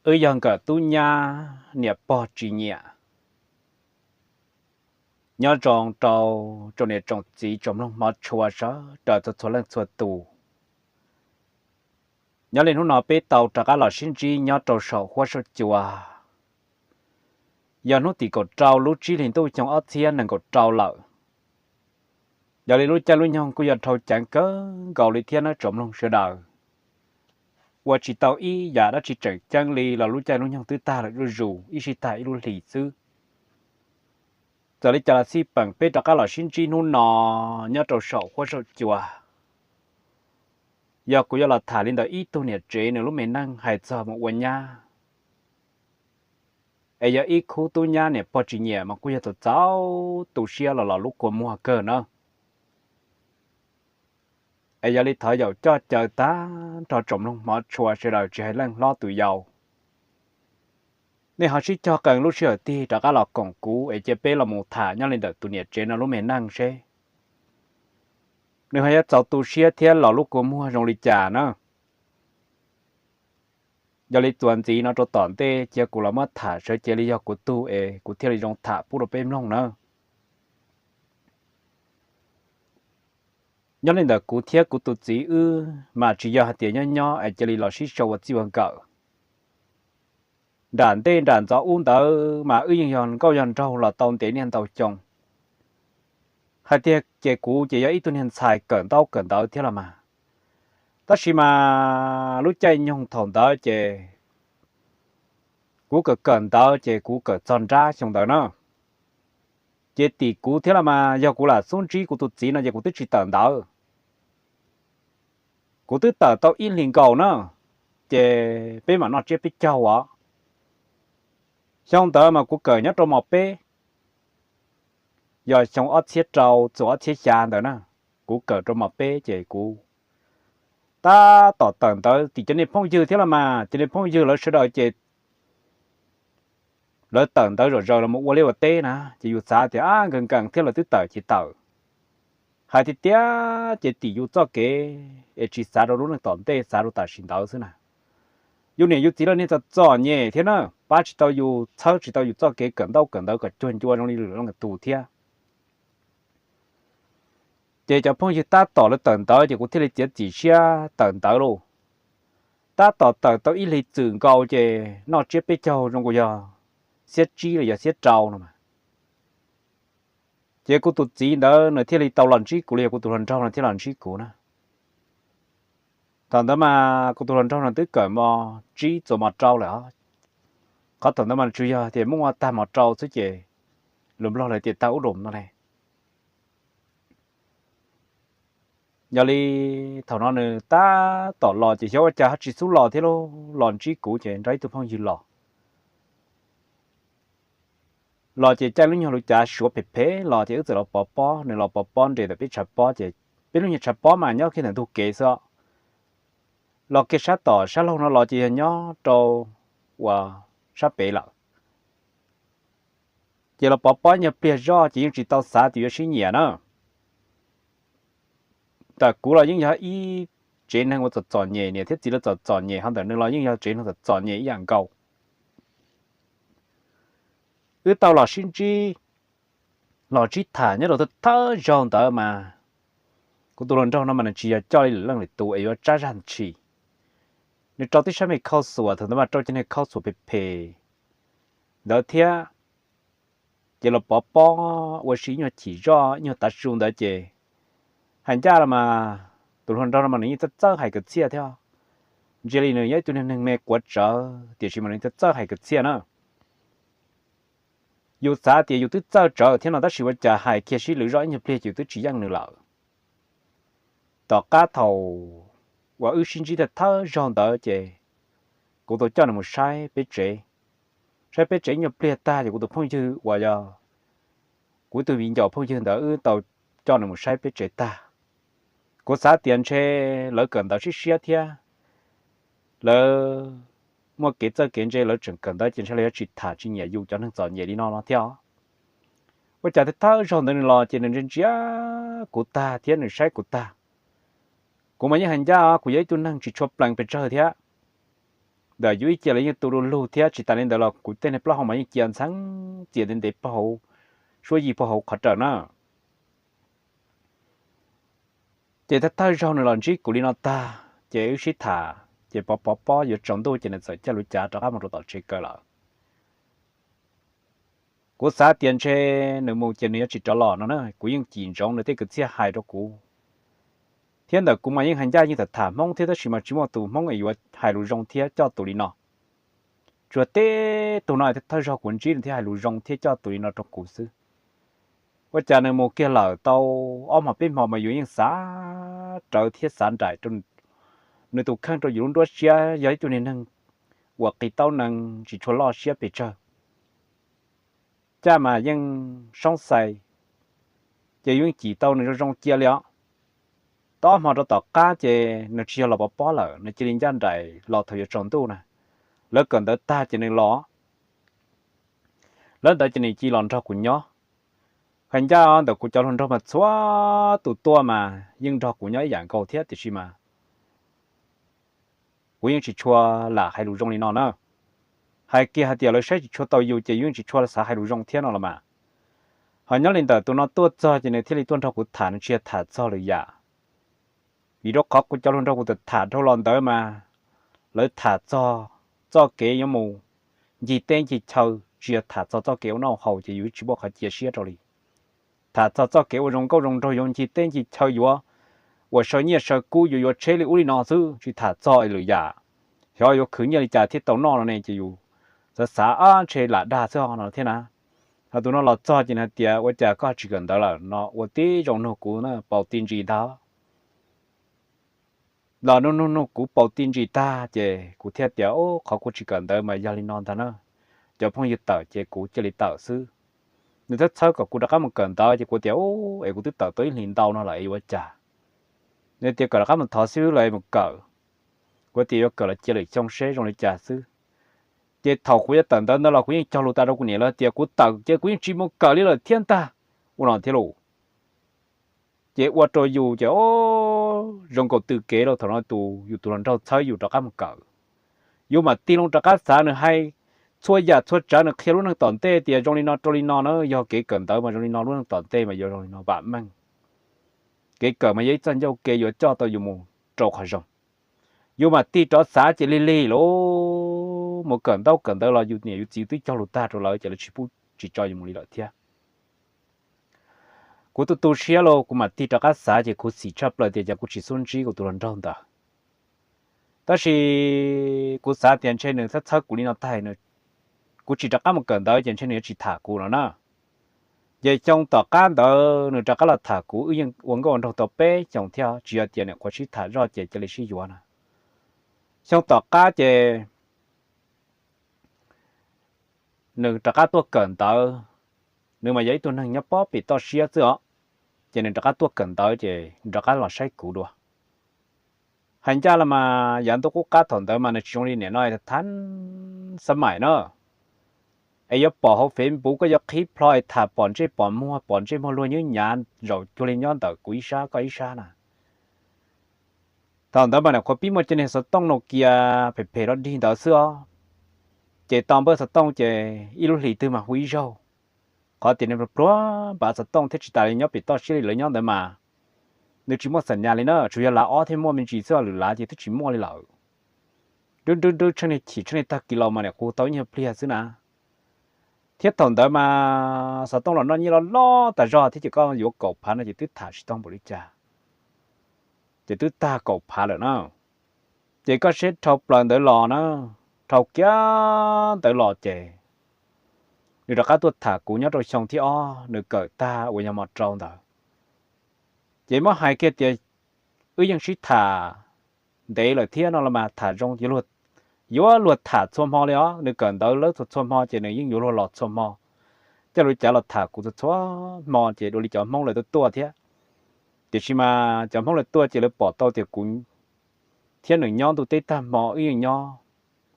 Wb yog nkawm tub nyab niam pog tsis nyiam. Nyob zoo rau tsoom niam tsoom txiv tsoom mloog hmov tshua sawv daws txhua txhua leej txhua tus. Nyob li hnub no peb tau rov qab los sib ntsib nyob rau saum huab saum cua. Yog hnub tim kaum rau lub tsib hlis ntuj xyoo ob txhiab nees nkaum rau lawm. Yog li lub caij lub nyoog kuj yog dhau ceev kawg nkaus li thiab nawb tsoom mloog sawv daws. Ua tsis tau ib yam dab tsi tseem ceeb li los lub caij lub nyoog twb tag lawm zuj zus ib sij tag ib lub hlis xwb. Txawm li cas los xij peem peb rov qab los sib ntsib hnub no nyob rau saum huab saum cua. Yog kuv yuav los tham li ntawm ib tug niam tsev nws lub me neej hais txog mus ua nyab. Es yog ib khub tub nyab niam pog tsis nyiam mas kuj yog txaus txaus tu siab los los lub kua muag kawg na. Es yog li thov yaum coj caw tag nrho tsoom mloog hmov tshua sawv daws tsis hais leej hlob tus yau. Nej ho sib cog qees lub sij hawm tig rov qab los koom kuv es cia peb los mus tham nyob li ntawm tus niam tsev no lub me neej seb nws ho yuav txaus tu siab thiab los lub kua muag zoo li cas na. Yog li txuas ntxiv no rau tom ntej cia kuv los muab tham sawv cev li yog kuv tug es kuv thiaj li zoo tham pub rau peb mloog na. Nyob li ntawm kuv thiab kuv tus txiv wb mas tsis yog hais tias nyob nyob es cia li los sib sau ua txij ua nkawm. Nram ntej nram ntxov ub ntawd mas wb yeej yog nkauj yog nraug los tau ntev niaj ntau xyoo. Hais tiag ces kuv ces yog ib tug niag ntxhais kawm ntaub kawm ntawv thiab los mas, tab sis mas lub caij nyoog thaum ntawd ces kuv kawm kawm ntawv ces kuv kawm txog nrab xyoo ntawd na. Ces tim kuv thiab los mas yog kuv lam xub ntsib kuv tus txiv no ces kuv twb tsis tawm ntawv. Kuv twb tawm tau ib hlis nkaus na, ces peb mam noj tsiab peb caug os. Xyoo ntawd mas kuv kawm nyob rau mos peb, yog xyoo ob txhiab rau txog ob txhiab xya ntawd na, kuv kawm rau mos peb ces kuv tab tom tawm ntawv tim cov niag phooj ywg thiab los mas cov niag phooj ywg lawv sawv daws ces lawv tawm ntawv zom zaws los mus ua liaj ua teb na, ces yus xav tias ab nkees nkees thiab lawv twb tawm ces tawm. Hais tiag tiag ces tim yus txoj kev es tsis xav rau lub neej tom ntej, xav rau tam sim ntawd xwb na. Yus niam yus txiv lawv niag txom txom nyem thiab na, pab tsis tau yus, txhawb tsis tau yus txoj kev kawm ntaub kawm ntawv kom cuag ncua zoo li lwm leej tus thiab. Ces cov phooj ywg tab tom lawv tawm ntawv ces kuv thiaj li txiav txim siab tawm ntawv lauj. Tab tom tawm tau ib hlis txwm nkaus ces noj tsiab peb caug zoo kuv yog xiab tsib los yog xiab rau no mas. Ces kuv tus txiv ntawd nws thiaj li tau los ntsib kuv li, yog kuv tus hluas nraug no thiaj los ntsib kuv na. Thaum ntawd mas kuv tus hluas nraug no twb kawm mos tsib txuas mos rau lawm os. Qhov thaum ntawd mas tsuas yog tias muaj ua tag mos rau xwb ces lus Nplog lawv tias tag ub dum no ne. Yog li thaum no nws tab tom los ces xyov ua cas ho tsis xub los thiab lauj, los ntsib kuv ces nrog ib tug phooj ywg los. Los ces caij lub nyuag lub cav suav phem phem los ces wb txawm los pov pob, nws los pov pob nres ntawm peb tshav pob ces peb lub nyuag tshav pob mas nyob kiag ntawm ntug kev xwb. Los kiag sab tom sab laug no los ces yog nyob rau uas sab pem lawm. Ces los pov pob nyuag pliag zoj ces yeej tsis tau xav tias yuav sib nyiam na. Ntawm kuv los yeej yog ib tsev neeg uas txom txom nyem, niam thiab txiv lawv txom txom nyem, ho ntawm nws los yeej yog tsev neeg txom txom nyem ib yam nkaus. Wb tau los sib ntsib, los sib tham nyob rau thawj zaug ntawd mas kuv tus hluas nraug no mas nws tsis yog coj li lwm leej lwm tus es yuav tsab zaj ntshis. Nws rau tib sab me khau xuam, thaum ntawd mas rau cov niag khau xuam phem phem ntawd thiab. Ces los pov pob ua si ib nyuag chim zoj ib nyuag tav su ntawd ces hais ncaj los mas tus hluas nraug no mas nws yeej txawj txawj hais kwv txhiaj thiab. Ntsia li nws yog ib tug niag neeg me quav tsawv tiam sis mas nws txawj txawj hais kwv txhiaj na. Yus xav tias yus twb txawj tsawv thiab no tab sis ua cas hais kiag sib lwm zoj ib nyuag pliag ces yus twb tsis yeej nws lawm. Tom qab thaum uas wb sib ntsib thawj zaug ntawd ces kuv tau coj nws mus saib peb tsev. Saib peb tsev ib nyuag pliag tag ces kuv tus phooj ywg uas yog kuv ib tug viv ncaus phooj ywg ntawd wb tau coj nws mus saib peb tsev tag. Kuv xav tias ntshe lawv kawm ntawv siab siab thiab lawv muaj kev txawj kev ntse, lawv tseem kawm ntawv ces ntshe lawv yuav tsis tham tsis nyiam yus cov neeg txom nyem li no no thiab. Ua cas thawj zaug ntawd nws los ces nws ntsia ntsia kuv tag thiab nws saib kuv tag. Kuv mas yeej hais ncaj kuv yog ib tug neeg tsis tshua plees pes tsawg thiab. ntawm yus ib ce los yeej tu du lug thiab. Tsis tas li ntawd los kuv tej niag plaub hau mas yeej cia ntxheev txias ntev ntev puag hauv, suab yig puag hauv qhov rawm na. Ces thawj thawj zaug nws los ntsib kuv li no tag ces wb sib tham ces pov pov pob yuav tsaus ntuj ces nws txawm caij lub cav rov qab mus rau tom tsev kaw lawm. Kuv xav tias ntshe nws mus ces nws yuav tsis rov los no na, kuv yeej cim ntsoov nws tej kwv txhiaj hais rau kuv. Thiab ntawm kuv mas yeej hais ncaj yeej tham tham Hmoob thiab tab sis mas tsis muaj tus Hmoob es yuav hais lus zoo thiab coj tus li no. Tsuas tib tug no thawj zaug kuv ntsib nws thiaj hais lus zoo thiab coj tus li no rau kuv xwb. Ua cas nws mus kiag lawm tau ob hmo peb hmo mas yus yeej xav rawv thiab xav nraim rau nws tus kheej rau yus lub nruab siab, yog ib tug niag neeg uas qis taub nees tsis tshua loj siab pes tsawg. Caj mas yeej soob xais, ces yus yeej cim tau nws zoo zoo cia li os. Tau ob hmo rau tom qab ces nws tsis yog los pov pob lawm, nws cia li ncaj nraim los thaum yuav tsaus ntuj na. Lawv kawm ntawv tag ces nws los. Lawv ntawd ces nws cia li los nrog kuv nyob. Hais ncaj ntawm kuv cov hluas nraug mas txhua tus tuaj mas yeej nrog kuv nyob ib yam nkaus thiab tiam sis mas kuv yeej tsis tshua lam hais lus zoo li no na. Hais kiag hais tias lawv saib tsis tshua tau yus ces yus yeej tsis tshua xav hais lus zoo thiab no los mas. Ho nyob li ntawm tus no tuaj txog ces nws thiaj li tuaj nrog kuv tham, nws tsis yog tham txog lwm yam. Vim rau qhov kuv cov hluas nraug kuv tham tham dhau los ntawd mas lawv tham txog txoj kev yuav mus ncig teb ncig chaw, tsis yog tham txog txoj kev ua noj haus ces yus tsis muaj qhov cia siab rau li. Tham txog txoj kev ua zoo nkauj zoo nraug yuav ncig teb ncig chaw yuav ua saw nyiaj saw kub yuav yuav tsheb li ub li no xwb, tsis tham txog lwm yam. Xyov yuav khwv nyiaj li cas thiaj tau noj no ne ces yus xav xav ab ntshe lam dag xwb no thiab na. Ho tus no los txog ces nws hais tias ua cas koj tsis kawm ntawv lawm no, ua tib zoo nug kuv na, paus ti ntsis ntag. Los nug nug nug kuv paus ti ntsis tag ces kuv thiaj tias, qhov kuv tsis kawm ntawv mas yog li no ntag na, cov phooj ywg tawm ces kuv cia li tawm xwb. Nws txhawb txhawb kom kuv rov qab mus kawm ntawv ces kuv tias, es kuv twb tawm tau ib hlis ntau no lawm es yuav ua cas? Nws tias kom rov qab mus thov xib hwb los mus kawm. Kuv tias yuav kawm los cia lwm xyoo seb zoo li cas xwb. Ces thaum kuv yuav tawm ntawv ntawd los kuv yeej cog lus tas rau kuv niam lawv tias kuv tawm ces kuv yeej tsis mus kawm li lawm thiab ntag. Ua no thiab lauj. Ces ua rau yus ces zoo nkaus tw kev lauj, thaum no tus yus tus hluas nraug txhawb yus rov qab mus kawm. Yus mam tig loo rov qab xav nws hais txhua yam txhua tsav, nws qhia lub neej tom ntej tias zoo li no rau li no na, yog kev kawm ntawv mas zoo li no, lub neej tom ntej mas yuav zoo li no vam meej. Kev kawm mas yog ib txoj ncauj ke yuav coj tau yus mus rau qhov zoo. Yus mam tig rov xav ces lig lig lauj, mus kawm ntaub kawm ntawv los yus niam yus txiv twb cog lus tag rau lawv ces lawv tsis pub tsis tso yus mus li lawm thiab. Kuv tu tu siab lauj, kuv mam tig rov qab xav ces kuv xim tshaj plaws tias cas kuv tsis xub ntsib kuv tus hluas nraug ntawd. Tab sis kuv xav tias ntshe nws txhawb txhawb kuv li no tag, kuv tsis rov qab mus kawm ntawv ces ntshe nws yuav tsis tham kuv no na. Ces xyoo tom qab ntawd nws rov qab los tham kuv, wb yeej ua nkauj ua nraug tau peb xyoos thiab, tsis yog tias nyuam qhuav sib tham zoj ces cia li sib yuav na. Xyoo tom qab ces nws rov qab tuaj kawm ntawv. Nws mas yog ib tug neeg nyob pob pem toj siab xwb os. Ces nws rov qab tuaj kawm ntawv ces rov qab los saib kuv dua. Hais ncaj los mas yav ntuj qub qab thaum ntawd mas nws tsis zoo li niam no thab xab maim na. Es yuav pom hauv Facebook koj yuav qhib plho es tham pom ntsej pom muag, pom ntsej muag luag nywb nyav zaum cuag li nyob ntawm kuv ib sab koj ib sab na. Thaum ntawd mas nyuam qhuav pib muaj cov niag xov tooj Nokia phem phem los dig ntawd xwb os. Ces tau npawb xov tooj ces ib lub hlis twg mas hu ib zaug. Qhov tias nws pluag npav xov tooj thiab tsis tas li nyob pem toj siab li lawv nyob ntawd mas nws tsis muaj xam nyas li na, tsuas yog lav ob thiaj muaj me ntsis xwb, lwm lav ces twb tsis muaj li lawm. Nrwb nrwb nrwb tsheej niag chim tsheej niag tag kis los mas nyuam qhuav tau ib nyuag pliag xwb na. Thiab thaum ntawd mas xov tooj los noj nyiaj loj loj tas zog thiab ces koj yuav kaum phav no ces twb tham tsis tau npaum li cas. Ces twb tag kaum phav lawm na. Ces koj seb dhau plaws ntawd los na, dhau kiag ntawd los ces nws rov qab tuaj tham kuv nyob rau xyoo thib ob nws kawm tag uas yog mos rau ntawd. Ces muab hais kiag tias wb yeej sib tham ntev lawm thiab no los mas tham zoo, yuav luag tham txhua hmo li os, nws kawm ntawv lawm txhua txhua hmo ces nws yeej yuav luag los txhua hmo. Coj lub cav los tham kuv txhua txhua hmo ces dua li cov Hmoob lawv tuaj tuaj thiab. Tiam sis mas cov Hmoob lawv tuaj ces lawv pom tau tias kuv thiab nws nyob ntuj teb tag hmo wb yeej nyob.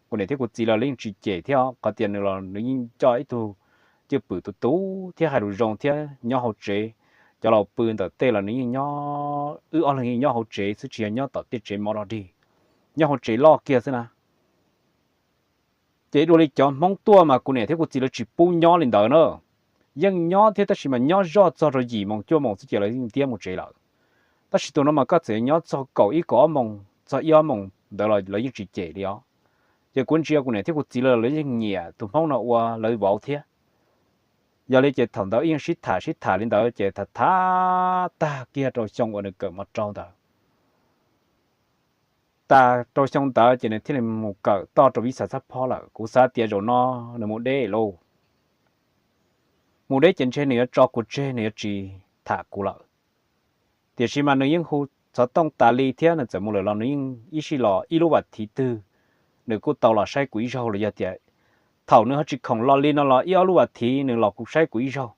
Kuv niam thiab kuv txiv los yeej tsis cem thiab, qhov tias nws los nws yeej coj ib tug cwj pwm tus tus thiab hais lus zoo thiab nyob hauv tsev. Cov laus pw ntawm tej los nws yeej nyob, wb ob leeg yeej nyob hauv tsev xwb tsis yog nyob tom tej tsev mov dog dig, nyob hauv tsev loj kiag xwb na. Ces dua li cov Hmoob tuaj mas kuv niam thiab kuv txiv lawv tsis pub nyob li ntawd na. Yeej nyob thiab tab sis mas nyob zoj txog rau yim moos cuaj moos xwb ces lawv yeej ntiab mus tsev lawm. Tab sis tus no mas koj txawm nyob txog kaum ib kaum ob moos txog ib ob moos ntawd los lawv yeej tsis cem li os. Ces kuv ntsia kuv niam thiab kuv txiv lawv yeej nyiam tus Hmoob no ua lawv vauv thiab. Yog li ces thaum ntawd wb yeej sib tham sib tham li ntawd ces tham tham tag kiag rau xyoo uas nws kawm mos rau ntawd. Tag rau xyoo ntawd ces nws thiaj li mus kawm toj rau vib xav xab phob lawm. Kuv xav tias zaum no nws mus deb lauj. Mus deb ces ntshe nws yuav tso kuv tseg, nws yuav tsis tham kuv lawm. Tiam sis mas nws yeej hu xov tooj tas li thiab nws txawm mus lawm los nws yeej ib sij los ib lub vas thiv twg nws kuj tau los saib kuv ib zaug los yog tias thaum nws ho tsis khoom los li no los ib ob lub vas thiv nws los kuj saib kuv ib zaug.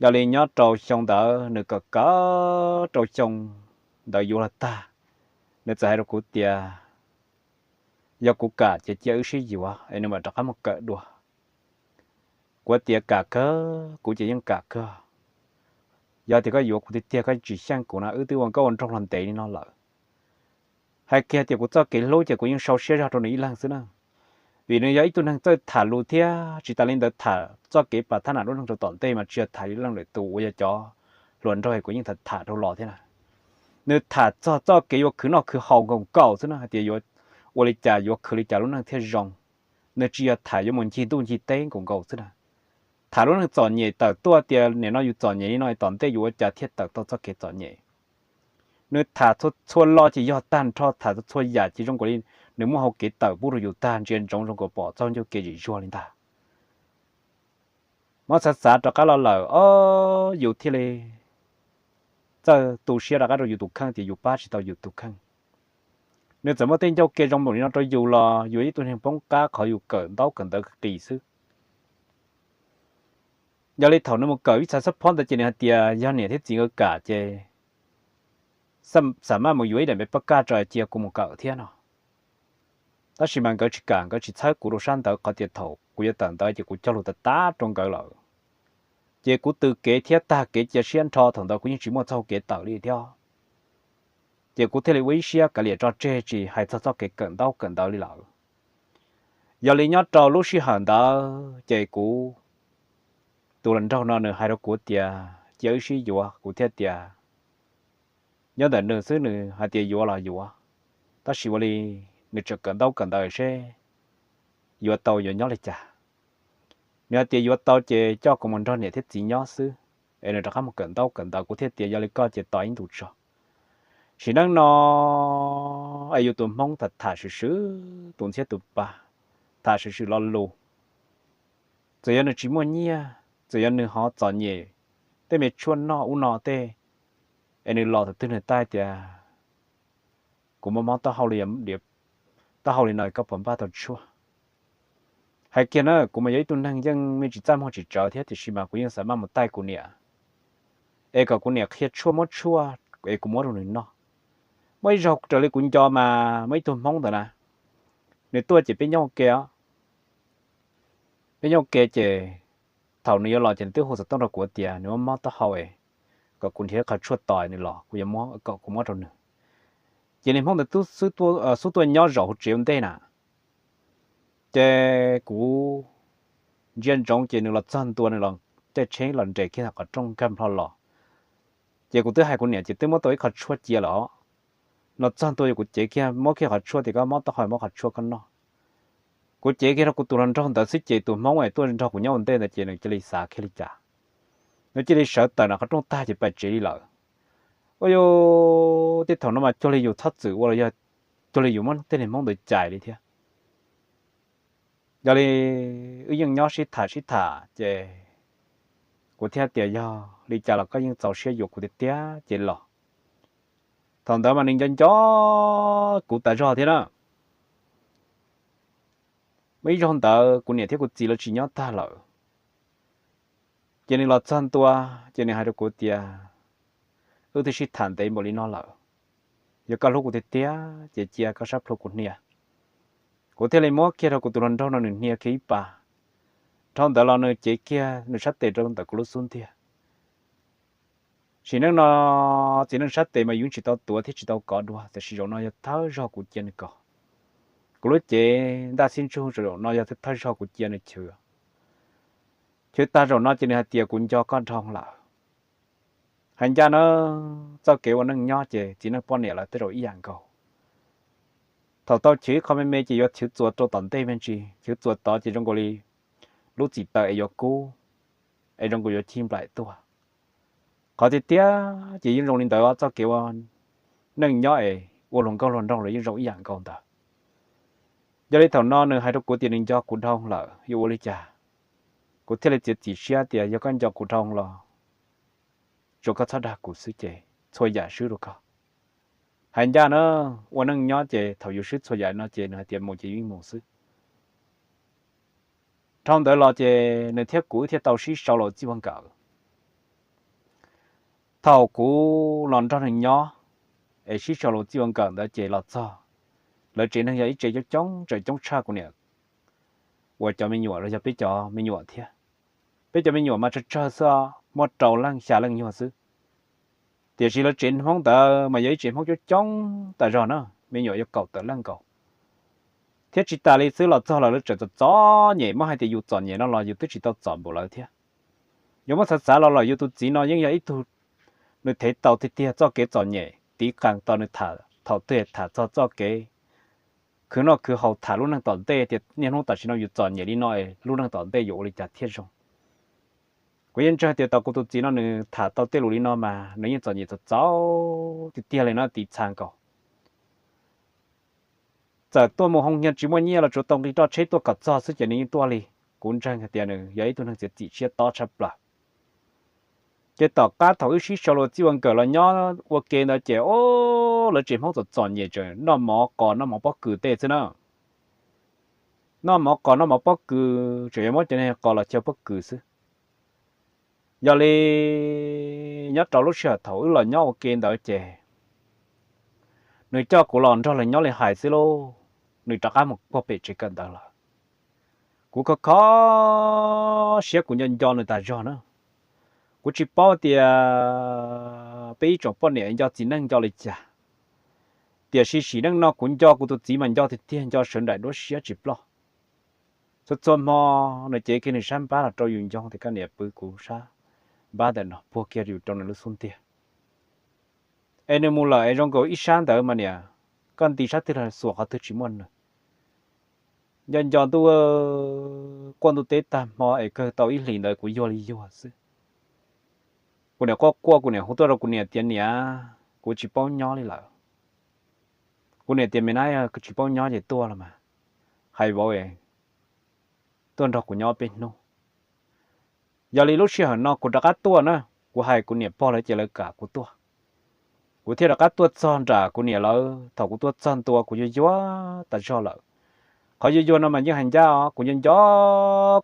Yog li nyob rau xyoo ntawd nws kawm kawm rau xyoo ntawd yuav los tag, nws txawm hais rau kuv tias yog kuv kam ces cia wb sib yuav es nws mam rov qab mus kawm dua. Kuv tias kam kawg, kuv ces yeej kam kawg. Yog tias koj yuav kuv tiag tiag koj tsis xyeej kuv na wb twb ua nkauj ua nraug los ntev li no lawm. Hais kiag tias kuv txoj kev hlub ces kuv yeej sau siab zog rau nws ib leeg xwb na. Vim nws yog ib tug neeg txawj tham lus thiab tsis tas li ntawd tham txoj kev pas thab nam lub neej rau tom ntej mas tsis yog tham ib leej lwm tus uas yog cov hluas nraug kuv yeej tham tham rau los thiab na. Nws tham txog txoj kev yuav khwv noj khwv haus nkaus nkaus xwb na hais tias yuav ua li cas yuav khwv li cas lub neej thiaj zoo. Nws tsis yog tham yuav mus ncig ntuj ncig teb nkaus nkaus xwb na. Tham lub neej txom nyem tawm tuaj tias nim no yus txom nyem li no tom ntej yus ua cas thiaj tawm tau txoj kev txom nyem. Nws tham txhua lo ces yog tag nrho, tham txhua yam ces zoo nkaus li nws muaj hau kev tawm pub rau yus tag, ntsia ntsoov zoo nkaus pom txoj ncauj kev zim zuag li ntag. Muab xav xav rov qab los lawm os, yus thiaj li txawj tu siab rov qab rau yus tus kheej tias yus pab tsis tau yus tus kheej. Nws txawm muaj tej ncauj kev zoo npaum li no rau yus los yus ib tug neeg poob qab qhov yus kawm ntaub kawm ntawv qis xwb. Yog li thaum nws mus kawm ib txhais xab phob ntawd ces nws hais tias yog niam thiab txiv nkawd kam ces xam maj mus yuav ib daim npe pab kaj tso cia kuv mus kawm thiab no. Tab sis mas nkawd tsis kam, nkawd tsis txhawb kuv rau sab ntawd qhov tias thaum kuv yuav tawm ntawd ces kuv cog lus tas tas rau nkawd lawm. Ces kuv tws kev thiab tag kev cia siab nrho, thaum ntawd kuv yeej tsis muaj txoj hau kev tawm li thiab. Ces kuv thiaj li ua ib siab kav liam tso tseg tsis hais txog txoj kev kawm ntaub kawm ntawv li lawm. Yog li nyob rau lub sij hawm ntawd ces kuv tus hluas nraug no nws hais rau kuv tias cia wb sib yuav, kuv thiaj tias nyob ntawm nws xwb, nws hais tias yuav los yuav, tab sis ua li nws tseem kawm ntaub kawm ntawv seb yuav tau yuav nyob li cas. Nws hais tias yuav tau ces coj kuv mus nrog niam thiab txiv nyob xwb, es nws rov qab mus kawm ntaub kawm ntawv, kuv thiaj tias yog li koj ces tos ib ntus tso. Sim neej no es yus tus Hmoob tham tham swm swm, tus ntxhiab tus pa tham swm swm lo lus, txawm yog nws tsis muaj nyiaj, txawm yog nws ho txom nyem tej me tshuaj noj ub no tej, es nws los thaum twg nws taij tias kuv mob mob taub hau li, taub hau li no koj puas npaj tau tshuaj? Hais kiag na kuv mas yog ib tug neeg yeej me tsis txaj muag tsis tsawv thiab tiam sis mas kuv yeej xav maj mus taij kuv niam, es kom kuv niam qhia tshuaj muab tshuaj es kuv muab rau nws noj. Muaj ib zaug raws li kuv nco mas muaj ib tug Hmoob ntawd na, nws tuaj ces peb nyob ua ke os. Peb nyob ua ke ces thaum nws yuav los ces nws twb hu xov tooj rau kuv tias nws mob mob taub hau es kom kuv nrhiav qhov tshuaj tos nws los kuv yuav muab, kom kuv muab rau nws. Ces niag Hmoob ntawd xub tuaj nyob zaum hauv tsev ua ntej na. Ces kuv ntsia ntsoov ces nws los txog ntua nws los caij tsheb los nres kiag qhov rooj nkag nplho los. Ces kuv twb hais kuv niam ces twb muab tau ib qho tshuaj cia lawm os. Los txog ntua ces kuv cev kiag muab kiag qhov tshuaj tias koj mob taub hau muab qhov tshuaj koj noj. Kuv cev kiag rau kuv tus hluas nraug ntawd xwb ces tus Hmoob es tuaj nrog kuv nyob ua ntej ntawd ces nws cia li xav kiag li cas, nws cia li sawv tawm nram qhov rooj tag ces pais tsev li lawm. Ua yus tej thaum no mas cuag li yus txhob txwm ua los yog cuag li yus muab tej niag Hmoob ntawd cais li thiab. Yog li wb yeej nyob sib tham sib tham ces kuv thiaj tias yog li cas los koj yeej txaus siab yuav kuv tiag tiag ces los. Thaum ntawd mas nws nco nco kuv tas zog thiab na. Muaj ib zaug ntawd kuv niam thiab kuv txiv lawv tsis nyob tag lawm, ces nws los txog ntua ces nws hais rau kuv tias wb twb sib tham ntev npaum li no lawm, yog koj hlub kuv tiag tiag ces cia koj sab plhu kuv hnia. Kuv thiaj li muab kiag rau kuv tus hluas nraug no nws hnia kiag ib pas. Dhau ntawd los nws cev kiag nws sab tes rau ntawm kuv lub xub ntiag. Sim neej no txiv neej sab tes mas yus tsis tau tuav thiab tsis tau kov dua, tiam sis zaum no yog thawj zaug kuv cia nws kov. Kuv lub cev ntaj xib ntsug zaum no yog thawj zaug kuv cia nws chwv. Chwv tag zaum no ces nws hais tias kuv nco koj dhau lawm. Hais ncaj na, txoj kev ua neej nyob ces txiv neej poj niam lawv tej zaum ib yam nkaus. Thaum tau chwv ib qho me me ces yuav chwv txuas rau tom ntej me ntsis, chwv txuas tod ces zoo nkaus li lub txim taws es yuav kub, es zoo nkaus yuav cig nplaim tuaj. Qhov tiag tiag ces yeej zoo li ntawd, txoj kev ua neej nyob es ua luag nkauj luag nraug los yeej zoo ib yam nkaus ntawd. Yog li thaum no nws hais rau kuv tias nws nco kuv dhau lawm, yuav ua li cas? Kuv thiaj li txiav txim siab tias yog koj nco kuv dhau los tsuas koj txhob dag kuv xwb ces txhua yam swb rau koj. Hais ncaj na, ua neej nyob ces thaum yus swb txhua yam no ces nws hais tias mus ces yeej mus xwb. Dhau ntawd los ces nws thiab kuv wb thiaj tau sib sau los txij ua nkawm. Thaum kuv los nrog nws nyob es sib sau los txij ua nkawm ntawd ces los txog, lawv tsev neeg yog ib tsev coob coob tseem coob tshaj kuv niam uas cov me nyuam los yog peb cov me nyuam thiab. Peb cov me nyuam mas tsawg tsawg xwb, muaj rau leej xya leej nyuag xwb. Tiam sis lawv tsev Hmoob ntawd mas yog ib tsev Hmoob coob coob tas zog na, me nyuam yog kaum tawm leej nkaus. Thiab tsis tas li xwb, los txog lawm lawv tseem txom txom nyem, muab hais tias yus txom nyem no los yus twb tsis tau txom npaum lawv thiab. Yuav muab xav xav los lawm yus tus txiv no yeej yog ib tug, nws thev tau tiag tiag txoj kev txom nyem, tiv qees tau nws tham thaum twg tham txog txoj kev khwv noj khwv haus, tham lub neej tom ntej tias niaj hnub tam sim no yus txom nyem li no es lub neej tom ntej yuav ua li cas thiaj zoo. Kuv yeej ntseeg tias tau kuv tus txiv no nws tham tau tej lus li no mas nws yeej txom nyem txom txaus tiag tiag li no, tiv txha nkaus. Txawm tuaj mus hoo nyiag tsis muaj nyiaj los tsuav tau nqi roj tsheb tuaj kom txog xwb ces nws yeej tuaj li. Kuv ntseeg hais tias nws yog ib tug neeg txiav txim siab tob tshaj plaws. Ces tom qab thaum wb sib sau los txij ua nkawm los nyob ua ke ntawd ces o, lawv tsev Hmoob txom txom nyem tseem noj mov qos noj mov pob kws tej xwb na. Noj mov qos noj mov pob kws, tseem yuav muab cov niag qos los chaw pob kws xwb. Yog li nyob rau lub sij hawm thaum wb los nyob ua ke ntawd ces nws coj kuv los nrog lawv nyob li hais xwb lauj, nws rov qab mus puag pem tsev kawm ntawv lawm. Kuv kho kho siab, kuv nco nco nws tas zog na. Kuv tsis paub tias peb ib tsoom poj niam nco txiv neej nco li cas, tiam sis sim neej no kuv nco kuv tus txiv mas nco tiag tiag, nco sawv nraim duab siab tsis ploj. Txhua txhua hmo nws cev kiag nws sab npab los rau yus ncoo tias koj niam pw kuv sab npab ntawm no, puag kiag yus rau nws lub xub ntiag. Es nws mus lawm es zoo nkaus ib sab ntawd mas niam, koj nti sab twg los xuas qhov twg tsis muaj nws. Nco nco ntuj, quaj ntuj teb tag hmo es kawg tau ib hlis ntawd kuv yuag li yuag xwb. Kuv niam quaj quaj, kuv niam hu tuaj rau kuv niam tias niam, kuv tsis paub nyob li lawm. Kuv niam tias me nab, tsis paub nyob ces tuaj los mas, hais vauv es tuaj nrog kuv nyob peb hnub. Yog li lub sij hawm no kuv rov qab tuaj na, kuv hais kuv niam pog lawv ces lawv kam kuv tuaj. Kuv thiaj rov qab tuaj txog nram kuv niam lawv. Thaum kuv tuaj txog ntua kuv yuag yuag tas zog lawm. Qhov yuag yuag no mas yeej hais ncaj os, kuv nco nco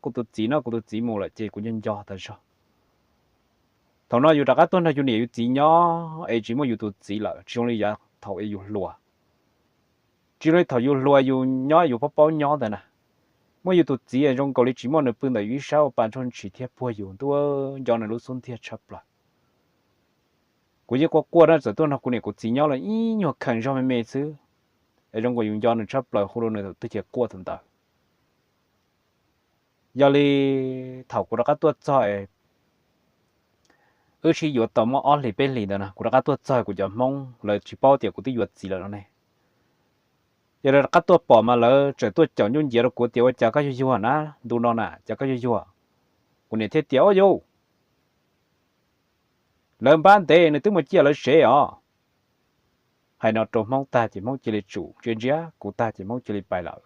kuv tus txiv no, kuv tus txiv mus lawm ces kuv nco nco tas zog. Thaum no yus rov qab tuaj nrog yus niam yus txiv nyob es tsis muaj yus tus txiv lawm, tsis zoo li yav thaum es yus hluas. Tsis zoo li thaum yus hluas yus nyob yus paub paub nyob ntawd na. Muaj yus tus txiv es zoo nkaus li tsis muaj nws pw ntawm yus ib sab ua pa nrog ntshis thiab puag yus ntuj, nco nws lub xub ntiag tshaj plaws. Kuv yeej quaj quaj na, txawm tuaj nrog kuv niam kuv txiv nyob los ib nyuag kheem zog me me xwb, es zoo nkaus yus nco nws tshaj plaws, hu rau nws thaum twg ces quaj thaum ntawd. Yog li thaum kuv rov qab tuaj txog es wb sib yuav tau muaj ob hlis peb hlis ntawd na, kuv rov qab tuaj txog kuv cov Hmoob lawv tsis paub tias kuv twb yuav txiv lawm no ne. Yog lawv rov qab tuaj pom mas lawv tseem tuaj caum ncuj nciav rau kuv tias ua cas koj yuag yuag na, ntu no na cas koj yuag yuag. Kuv niam thiaj tias ua yus, lawv npab ntev nws twb mus ciaj lawv sev os. Hais no rau Hmoob tag ces Hmoob cia li tsum ntsia ntsia kuv tag ces Hmoob cia li pais lawm.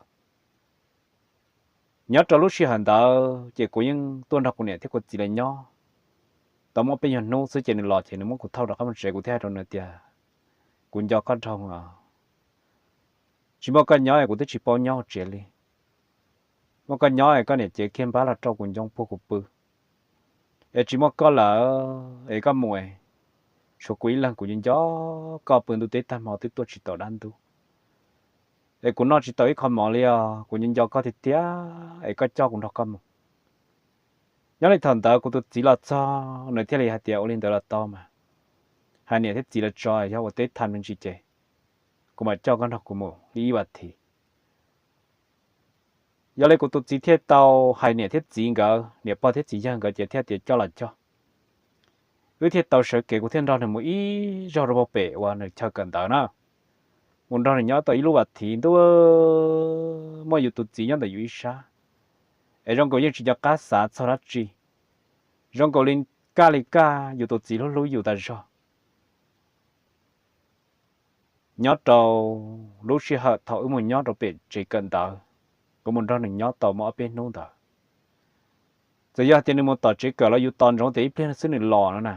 Nyob rau lub sij hawm ntawd ces kuv yeej tuaj nrog kuv niam thiab kuv txiv lawv nyob. Tau muaj peb nyuag hnub xwb ces nws los ces nws muab kuv thauj rov qab mus tsev, kuv thiaj hais rau nws tias kuv nco koj dhau os. Tsis muaj koj nyob es kuv twb tsis paub nyob hauv tsev li. Muaj koj nyob es koj niam cev kiag npab los rau kuv ncoo puag kuv pw. Es tsis muaj koj lawm es koj mus es tshuav kuv ib leeg, kuv nco nco koj, pw ntuj teb tag hmo twb tuaj tsis tau dab ntub. Es kuv noj tsis tau ib qho mov li os, kuv nco nco koj tiag tiag es koj coj kuv nrog koj mus. Nyob li thaum ntawd kuv tus txiv los txog nws thiaj li hais tias ua li ntawd los tau mas, hais niam thiab txiv lawv tso, yog ua teb tag me ntsis ces kuv mam coj koj nrog kuv mus li ib vas thiv. Yog li kuv tus txiv thiaj tau hais niam thiab txiv nkawd, niam pog thiab txiv yawg nkawd ces thiaj tias coj los coj. Wb thiaj tau sawv kev, kuv thiaj nrog nws mus ib zaug rau pem uas nws chaw kawm ntawv na. Mus nrog nws nyob tau ib lub vas thiv ntuj, muaj yus tus txiv nyob ntawm yus ib sab, es zoo nkaus yeej tsis nco qab xav txog dab tsi, zoo nkaus li kaj li kaj yus tus txiv hlub hlub yus tas zog. Nyob rau lub sij hawm thaum wb mus nyob rau pem tsev kawm ntawv, kuv mus nrog nws nyob tau muaj ob peb hnub ntawd. Txawm yog tias nws mus tom tsev kawm los yus tos ntsoov tias ib pliag xwb nws los no na,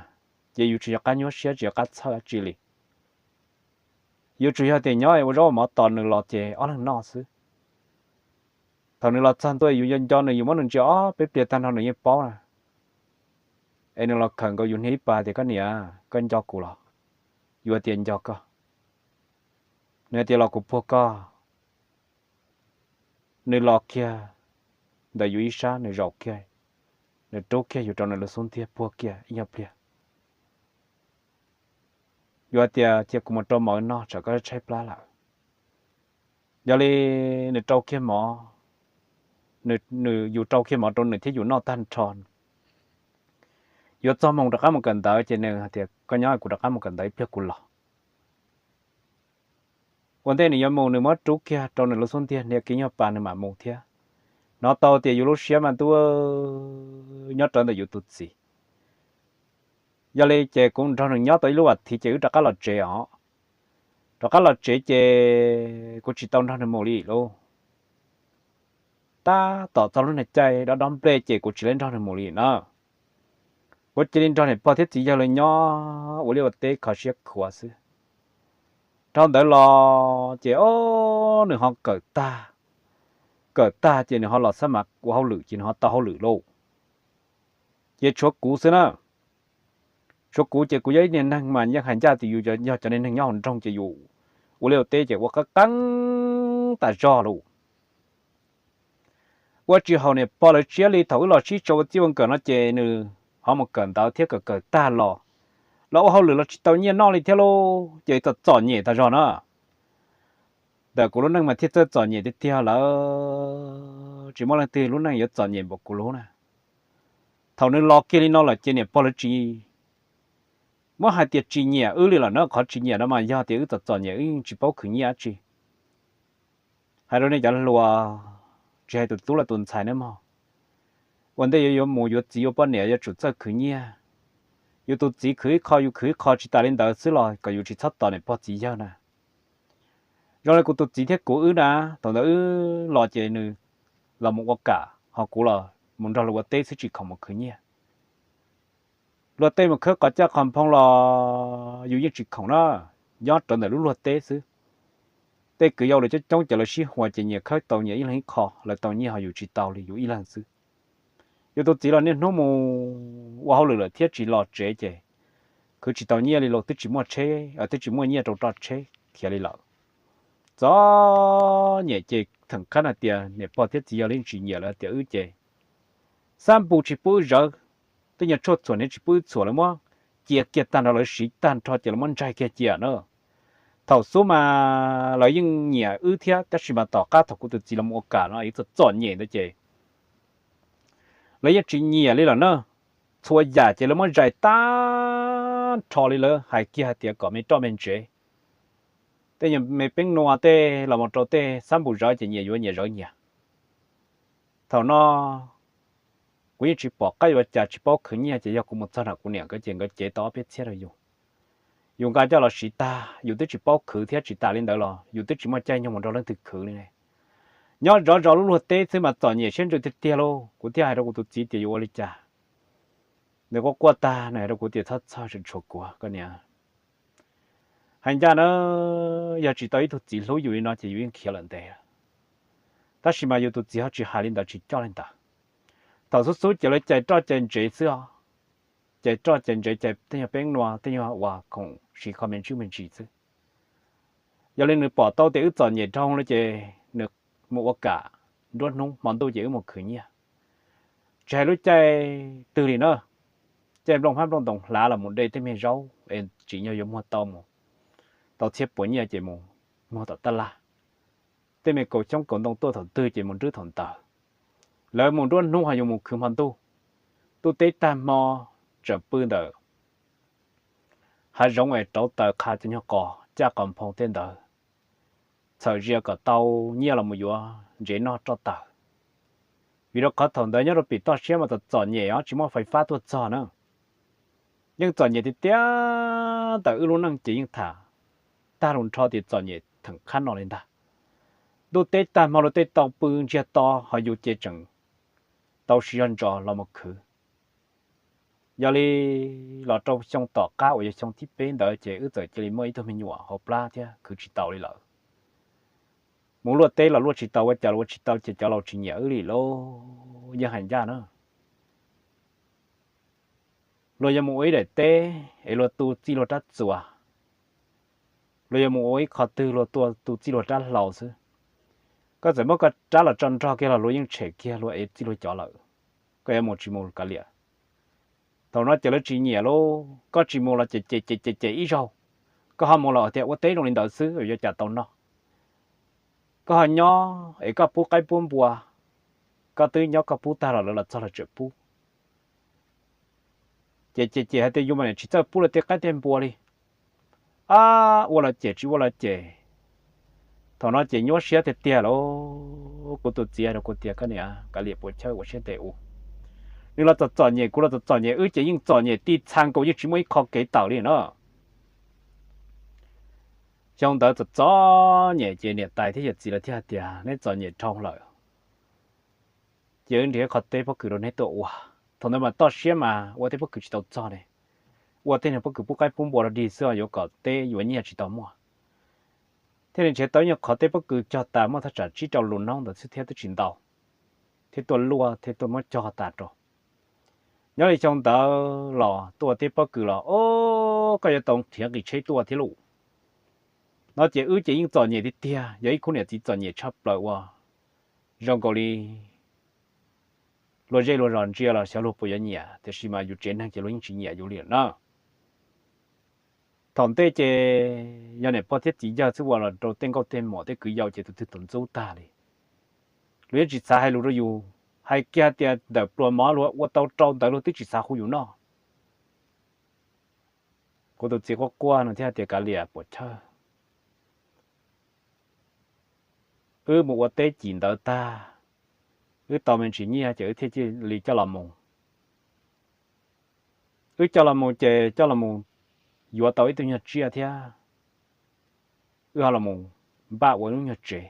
ces yus tsis nco qab nyuaj siab tsis nco qab txhawj dab tsi li. Yus tsuas yog tias nyob ua zaub ua mov tos nws los ces ob leeg noj xwb. Thaum nws los txog ntua yus nco nco nws, yus muab nws ntsia ob peb pliag tag nrho nws yeej paub na. Es nws los khawm nkaus yus niag ib pas tias koj niam, koj nco kuv los? Yus tias nco koj. Nws tias los kuv puag koj. Nws los kiag ntawm yus ib sab, nws zaum kiag, nws rub kiag yus rau nws lub xub ntiag puag kiag ib nyuag pliag. Yus tias cia kuv mus rau mov noj tsam koj tshaib plab lawm. Yog li nws rau kiag mov, nws, yus rau kiag mov rau nws thiab yus noj tag nrho. Yuav txog moos rov qab mus kawm ntawv ces nws tias koj nyob kuv rov qab mus kawm ntawv ib pliag kuv los. Ua ntej nws yuav mus nws muab rub kiag rau nws lub xub ntiag niam kiv nyuag pas nws mam mus thiab. Hnov tau tias yus lub siab mas ntuj, nyob rawv ntawm yus tus txiv. Yog li ces kuv nrog nws nyob tau ib lub vas thiv ces wb rov qab los tsev os. Rov qab los tsev ces kuv tsis tau nrog nws mus li lauj. Tab tom txog lub niag caij dob dob nplej ces kuv tsis li nrog nws mus li na. Kuv cia li nrog niam pog thiab txiv yawg lawv nyob ua liaj ua teb kho siab khuav xwb. Dhau ntawd los ces o, nws ho kawm tag, kawm tag ces nws ho los xab mav ua hauj lwm ces nws ho tau hauj lwm lauj. Ces tshuav kuv xwb na. Tshuav kuv ces kuv yog ib niag neeg mas yeej hais ncaj tias yus yog cov niag neeg nyob hauv nroog ces yus ua liaj ua teb ces ua qeeb qeeb tas zog lauj. Ua tsis haum niam pog lawv siab li, thaum wb los sib tso ua txij ua nkawm no ces nws ho mus kawm ntawv thiab kawm kawm tag los, los ua hauj lwm los tsis tau nyiaj noj li thiab lauj, ces txom txom nyem tas zog na. Ntawm kuv lub neej mas thiaj txawj txom nyem tiag tiag lawm, tsis muaj leej twg lub neej yuav txom nyem npaum kuv lub na. Thaum nws los kiag li no lawm ces niam pog lawv tsis, muab hais tias tsis nyiam wb li lawm na, qhov tsis nyiam no mas yog tias wb txom txom nyem wb yeej tsis paub khwv nyiaj dab tsi. Hais rau nej cov hluas, tsis hais tus tub los tus ntxhais nawb mog, ua ntej yuav yuav mus yuav txiv yuav poj niam yuav tsum txawj khwv nyiaj. Yus tus txiv khwv ib qho yus khwv ib qho tsis tas li ntawd xwb los kom yus tsis txhob tos niam pog txiv yawg na. Zoo li kuv tus txiv thiab kuv wb na, thaum ntawd wb los ces nws los mus ua kam ho kuv los mus nrog luag ua teb xwb tsis khoom mus khwv nyiaj. Luag tej mus khawb qhov caj qhov nphoo los yus yeej tsis khoom na, nyob rawv ntawm lub luag teb xwb. Tej kwv yau lawv coob coob ces lawv sib hua ces nyias khawb tau nyias ib leeg ib qho, lawv tau nyiaj ho yus tsis tau li yus ib leeg xwb. Yus tus txiv los niaj hnub mus ua hauj lwm lawm thiab tsis los tsev ces khwv tsis tau nyiaj li los twb tsis muaj tsheb, twb tsis muaj nyiaj rau roj tsheb khiav li lawm. Txom nyem ces theem qab hais tias niam pog thiab txiv yawg li tsis nyiam lawv tias wb ces xab npus tsis pub wb zawv, tej nyuag tshuaj txhuam niag tsis pub wb txhuam lawv muab cia kiag tag nrho lawv siv tag nrho ces lawv muab ntsaig kiag cia na. Thaum xub mas lawv yeej nyiam wb thiab tab sis mas tom qab thaum kuv tus txiv los mus ua kam no wb txom txom nyem ntawd ces lawv yeej tsis nyiam li lawm na. Txhua yam ces lawv muab zais tag nrho li, lawv hais kiag hais tias kom me roj me ntsev, tej me peeb nua tej los mus rau tej xab npus zawv ces nyias yuav nyias zawv nyias. Thaum no kuv yeej tsis pom qab yuav ua cas tsis paub khwv nyiaj ces yog kuv mus txog nram kuv niam nkawd ces nkawd cev tau ob peb txhiab rau yus. Yus nqa coj los siv tag yus twb tsis paub khwv thiab tsis tas li ntawd los yus twb tsis muaj caij nyoog mus nrog leej twg khwv li ne. Nyob zov zov lub luag teb xwb mas txom nyem siab ntsws tiag tiag lauj. Kuv thiaj hais rau kuv tus txiv tias yuav ua li cas. Nws quaj quaj tag nws hais rau kuv tias txhob txhawj, tseem tshuav kuv koj niam. Hais ncaj na, yog tsis tau ib tug txiv hlub yus li no ces yus yeej khiav lawm ntev. Tab sis mas yus tus txiv ho tsis hais li ntawd tsis coj li ntawd. Thaum xub xub ces lawv cais roj cais ntsev xwb os. Cais roj cais ntsev cais tej nyuag peeb nua tej nyuag uas khoom siv kho me ntsis me ntsis xwb. Yog li nws pom tau tias wb txom nyem dhau lawm ces nws mus ua kam, nruab hnub hmo ntuj ces wb mus khwv nyiaj. Tsis hais lub caij twg li na, caij nplooj hmab nplooj ntoos hlav los mus de tej me zaub es tsim nyog yuav muag tau mus tau txhiab puas nyiaj ces mus muag tom tab laj. Tej me kaus xyoob kaus ntoo tuaj thaum twg ces mus nrwb thaum ntawd. Lawv mus nruab hnub ho yus mus khwv hmo ntuj. Ntuj teb tag hmo tseem pw ntawm hav zoov es rauv taws qha cov nyuag qos caj qos nphoo tej ntawd, txhawm zia kom tau nyiaj los mus yuav ntsev noj roj taws. Vim rau qhov thaum ntawd nyob rau pem toj siab mas txom txom nyem os, tsis muaj fais fab tuaj txog na. Yeej txom nyem tiag tiag, ntawm wb lub neej ces yeej tham tag lus nrho tias txom nyem theem qhab no li ntag. Ntuj teb tag hmo luag tej tau pw ntsiag to, ho yus ces tseem tau siv zog ntsos los mus khwv. Yog li los rau xyoo tom qab uas yog xyoo thib peb ntawd ces wb txawm cia li muaj ib tug me nyuam hauv plab thiab khwv tsis tau li lawm. Mus luaj teb los luaj tsis tau, ua cas los ua tsis tau ces cov laus tsis nyiam wb li lauj. Yeej hais ncaj na. Luag yuav mus ua ib daim teb es luag tu txij luag rab txuas, luag yuav mus ua ib qho twg luag tua tu txij luag rab hlau xwb. Koj txawm muab koj rab los tso nrog kiag los luag yeej tshem kiag luag ev txij luag cov lawm. Koj yuav mus tsis mus kav liam. Thaum no ces lawv tsis nyiam lauj, koj tsis mus los ces ces ces ces ces ib zaug, koj ho mus los tias ua teb zoo li ntawd xwb yuav cas tau noj. Koj ho nyob es koj pub qaib pub npua, koj twb nyob koj pub tag los lawv los txog lawv tseem pub. Ces ces ces hais tias yus mas niam tsis txawj pub lawv tej qaib tej npua li. Ab, ua los cem tsis ua los cem. Thaum no ces nyuaj siab tiag tiag lauj. Kuv tus txiv hais rau kuv tias, koj niam, kav liam puas chawj ua siab ntev ua. Nws los txom txom nyem, kuv los txom txom nyem, wb ces yeej txom nyem tib txha nkaus, yeej tsis muaj ib qho kev tawm li na. Xyoo ntawd txom txom nyem ces niam tais thiab yawm txiv lawv thiaj hais tias neb txom nyem dhau lawm, ces wb nrhiav qhov teb pob kws rau neb tuaj ua. Thaum ntawd mas toj siab mas ua teb pob kws tsis tau txog ne, ua tej niag pob kws pub qaib pub npua rau dig xwb os, yuav kom teb yuav nyiaj tsis tau muaj. Thiaj li nrhiav tau ib nyuag qhov teb pob kws cog tas muaj thaj tsam tsib rau lus noob ntawd xwb thiab twb tsis ntau, thiab tuaj luaj thiab tuaj muab cog tas rau. Nyob li xyoo ntawd los tuaj ua teb pob kws los, o, koj yuav tau nrhiav nqi tsheb tuaj thiab lauj. No ces wb ces yeej txom nyem tiag tiag, yog ib khub niam txiv txom nyem tshaj plaws uas zoo nkaus li luag zej luag zos ntsia los xyov luag puas yuav nyiam, tiam sis mas yus tsev neeg ces luag yeej tsis nyiam yus li lawm na. Thaum ntej ces yog niam pog thiab txiv yawg xwb, ua los rau tej nkauj tej muam tej kwv yau ces tus twg tus ntxub tag li. Luag yeej tsis xav hais lus rau yus, hais kiag hais tias ntawm pluas mov luag ua tau rau ntawd luag twb tsis xav hu yus noj. Kuv tus txiv quaj quaj no thiaj hais tias kav liam puas chawj, wb mus ua teb cim ntawd tag, wb tau me ntsis nyiaj ces wb thiaj li coj los mus. Wb coj los mus ces coj los mus yuav tau ib tug nyuag tsiaj thiab wb ho los mus npaj ua lub nyuag tsev.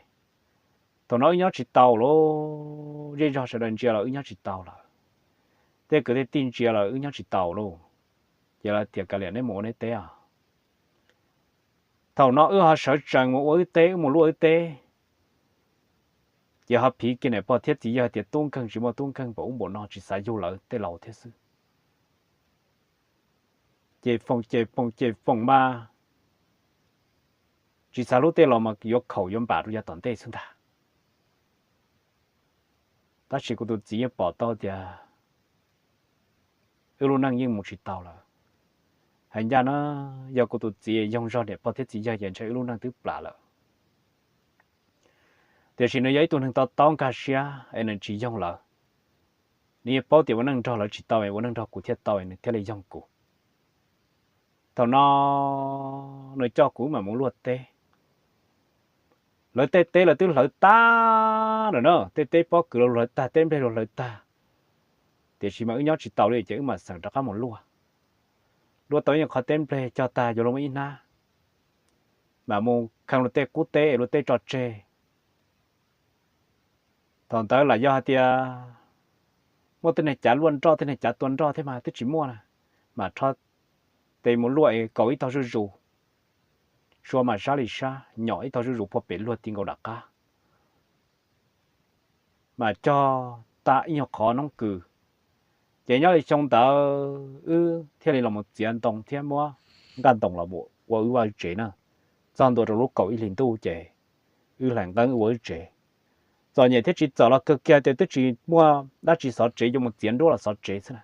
Thaum no wb nyob tsis tau lauj, zej zog sawv daws ntsia los wb nyob tsis tau lawm, tej kwv tej tij ntsia los wb nyob tsis tau lauj. Ces lawv tias kav liam neb mus ua neb teb os. Thaum no wb ho sawv tsees mus ua wb teb, wb mus luaj wb teb, ces ho phiv kiag niam pog thiab txiv yawg tias tub nkeeg tsis muaj tub nkeeg npaum ub npaum no, tsis xav yug lawv tej laus thiab xwb. Ces foom ces foom ces foom mas tsis xav hlub tej laus mas yuav khaum yuav npam rau yav tom ntej xwb ntag. Tab sis kuv tus txiv yeej pom tau tias wb lub neej yeej mus tsis tau lawm. Hais ncaj na, yog kuv tus txiv yoog zog niam pog thiab txiv yawg ces ntshe wb lub neej twb plam lawm. Tiam sis nws yog ib tug neeg to taub nkag siab es nws tsis yoog lawv. Nws yeej paub tias ua neej nrog lawv tsis tau, ua neej nrog kuv thiaj tau, nws thiaj li yoog kuv. Thaum no nws coj kuv mam mus luaj teb. Lawv tej teb lawv twb hlawv tag lawm na, tej teb pob kws los hlawv tag, teb nplej los hlawv tag. Tiam sis mas wb nyob tsis tau li ces wb mam xeem rov qab mus luaj. Luaj tau ib qhov teb nplej cog tag yuav luag muaj ib hnab, mam mus kheej luag tej qub teb, luag tej tso tseg. Thaum ntawd lam yog hais tias muaj tej neeg cav luaj nroj, tej neeg cav tua nroj thiab mas twb tsis muaj na, mam rho tes mus luaj es kaus ib tog zuj zus, sua mas sab li sab, nyom ib tog zuj zus puag pem luag ti nkaus nram qab, mas cog tag ib nyuag qhov noob kws. Ces nyob li xyoo ntawd wb thiaj li los mus txiav ntoo thiab muab nqaj ntoos los ua wb vaj wb tsev na. Txog ntua rau lub kaum ib hlis ntuj ces wb hlais nqeeb wb ua wb tsev. Txom nyem thiab tsis txawm los kawg kiag tias twb tsis muaj dab tsi xov tsev, yuav mus txiav nruab los xov tsev xwb na.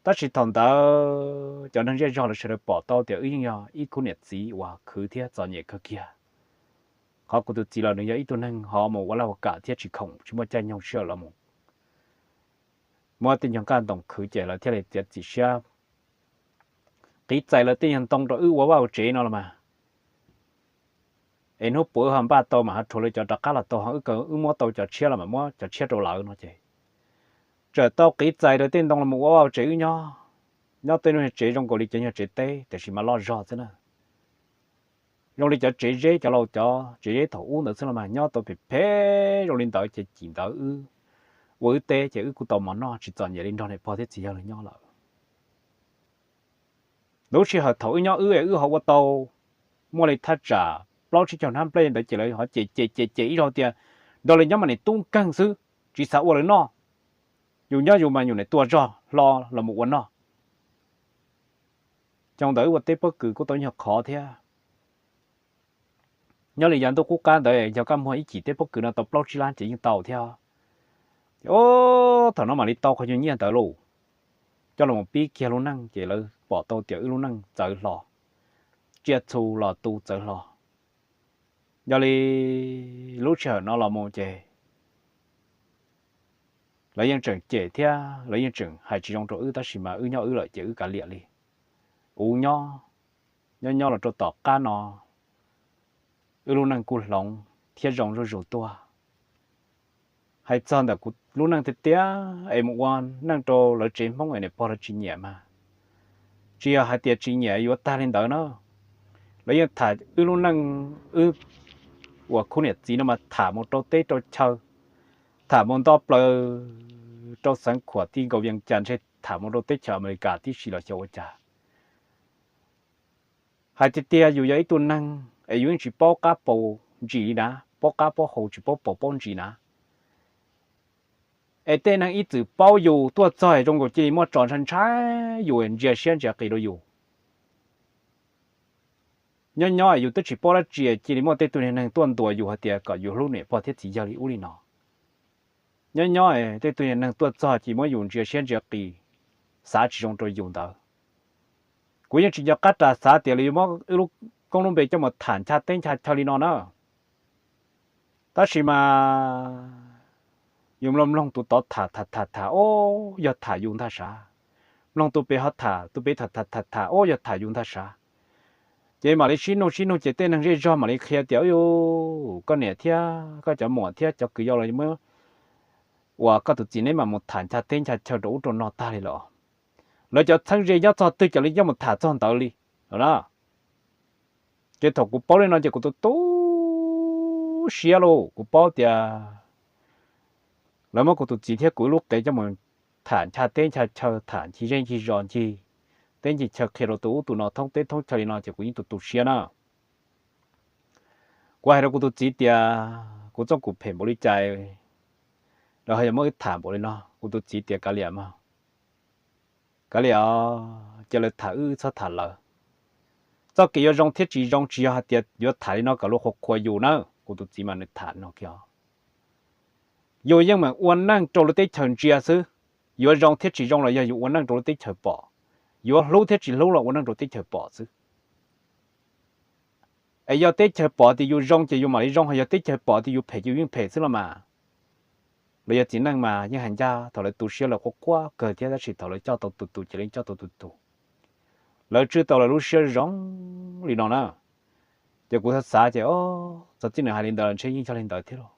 Tab sis thaum ntawd cov neeg zej zog lawv sawv daws pom tau tias wb yeej yog ib khub niam txiv uas khwv thiab txom nyem kawg kiag. Qhov kuv tus txiv los nws yog ib tug neeg ho mus ua laj ua kam thiab tsis khoom tsis muaj caij nyoog sij hawm los mus muab tej nyuag nkaj ntoo khwv ces lawv thiaj li txiav txim siab qiv txais lawv tej nyuag ntoo rau wb ua vaj ua tsev no los mas. Es hnub puas wb ho npaj tau mas ho rhuav lawv cov rov qab los tau, ho wb muab tau cov tshiab los mas muab cov tshiab rau lawv no ces txawm tau qiv txais rau tej ntoo los mus ua vaj ua tsev wb nyob. Nyob tej lub tsev zoo nkaus li cov nyuag tsev teb tiam sis mas loj zog xwb na. Zoo li cov tsev zeb, cov laus cov tsev zeb thaum ub ntawd xwb los mas nyob tau phem phem zoo li ntawd ces cim ntawd wb ua wb teb ces wb kuj tau mov noj tsis txom nyem li nrog niam pog thiab txiv yawg lawv nyob lawm. Lub sij hawm thaum wb nyob wb es wb ho ua tau muaj li thaj tsam plaub tsib caug hnab nplej ntawd ces lawv ho cem cem cem cem ib zaug tias nrog lawv nyob mas niam tub nkeeg xwb tsis xav ua lawv noj. Yus nyob yus mas yus niam tua zog hlo los mus ua noj. Xyoo ntawd wb ua teb pob kws kuj tau nyuag qhov thiab. Nyob li yav ntuj qub qab ntawd yog koj muag ib cim teb pob kws no tau plaub tsib lab ces yeej tau thiab. Ces thaum no mam li tau qhov nyuag nyiaj ntawd lauj, coj los pib kiag lub neej ces lawv pom tau tias wb lub neej txawv hlo, tsiaj txhu los tu txawv hlo. Yog li lub sij hawm no los mus ces lawv yeej tseem cem thiab lawv yeej tseem hais tsis zoo rau wb tab sis mas wb nyob wb lawm ces wb kav liam li. Uv nyob, nyob nyob los rau tom qab no wb lub neej kuj hloov thiab zoo zuj zus tuaj. Hais txog ntawm kuv lub neej tiag tiag es mus ua neej rau lawv tsev Hmoob es niam pog lawv tsis nyiam mas tsis yog hais tias tsis nyiam yuav tag li ntawd na. Lawv yeej tham wb lub neej, wb uas khub niam txiv no mas tham mus rau teb rau chaw, tham mus nto plaws rau xeev khuam ti nkaus Vias Cas ntshe tham mus rau teb chaws Amelikas tib si los xyov ua cas. Hais tiag tiag yus yog ib tug neeg es yus yeej tsis paub qab paus ntsis li na, paub qab paub hau tsis paub paus paub ntsis na. Es tej neeg ib txwm paub yus tuaj txog es zoo nkaus cia li muaj tso ntshai ntshai yus ntsia siab ntsia qis rau yus. Nyob nyob yus twb tsis paub dab tsi cia li muaj tej tug niag neeg tuaj ntuas yus hais tias kom yus hlub niam pog thiab txiv yawg li ub li no. Nyob nyob tej tug niag neeg tuaj txog cia li muab yus ntsia siab ntsia qis, xav tsis zoo rau yus ntawd. Kuv yeej tsis nco qab ras xav tias lawv yuav muab wb lub koob lub npe coj mus tham ncha teb ncha chaw li no na. Tab sis mas yus mloog mloog tus tod tham tham tham tham, o, yog tham yus ntag sav. Mloog tus pem ho tham, tus pem tham tham tham tham, o, yog tham yus ntag sav. Ces mam li sib nug sib nug ces tej neeg zej zog mam li qhia tias, u, koj niam thiab koj cov muam thiab cov kwv yau los muab uas koj tus txiv neb mam mus tham ncha teb ncha chaw rau ub rau no tag li lawm. Lawv cov txheeb ze nyob txog twg ces lawv coj mus tham txog ntawd li no na. Ces thaum kuv paub li no ces kuv tu tu siab lauj, kuv paub tias lawv muab kuv tus txiv thiab kuv ib lub qe coj mus tham ncha teb ncha chaw, tham ncig zej ncig zos, ncig teb ncig chaw qhia rau tus ub tus no thoob teb thoob chaw li no ces kuv yeej tu tu siab na. Kuv hais rau kuv tus txiv tias kuv txooj kuv phem npaum li cas los ho yuav muab wb tham npaum li no. Kuv tus txiv tias kav liam mas, kav liam, cia lawv tham wb, wb txhob tham lawv. Txoj kev yuav zoo thiab tsis zoo tsis yog hais tias yuav tham li no kom luag qhuas qhuas yus na. Kuv tus txiv mas nws tham no kiag, yus yeej meem ua neej rau lub teb chaws ntsia xwb. Yuav zoo thiab tsis zoo los yog yus ua neej rau lub teb chaws pom, yuav hlub thiab tsis hlub los ua neej rau teb chaws pom xwb. Es yog teb chaws pom tias yus zoo ces yus mam li zoo, ho yog teb chaws pom tias yus phem ces yus yeej phem xwb los mas. Los yog txiv neej mas yeej hais ncaj thaum lawv tu siab lawv quaj quaj kawg thiab tab sis thaum lawv coj tau tus tus ces lawv yeej coj tau tus tus. Lawv tswj tau lawv lub siab zoo li no na. Ces kuv xav xav ces, o, txog txij nws hais li ntawd los ntshe yeej yog li ntawd thiab lauj.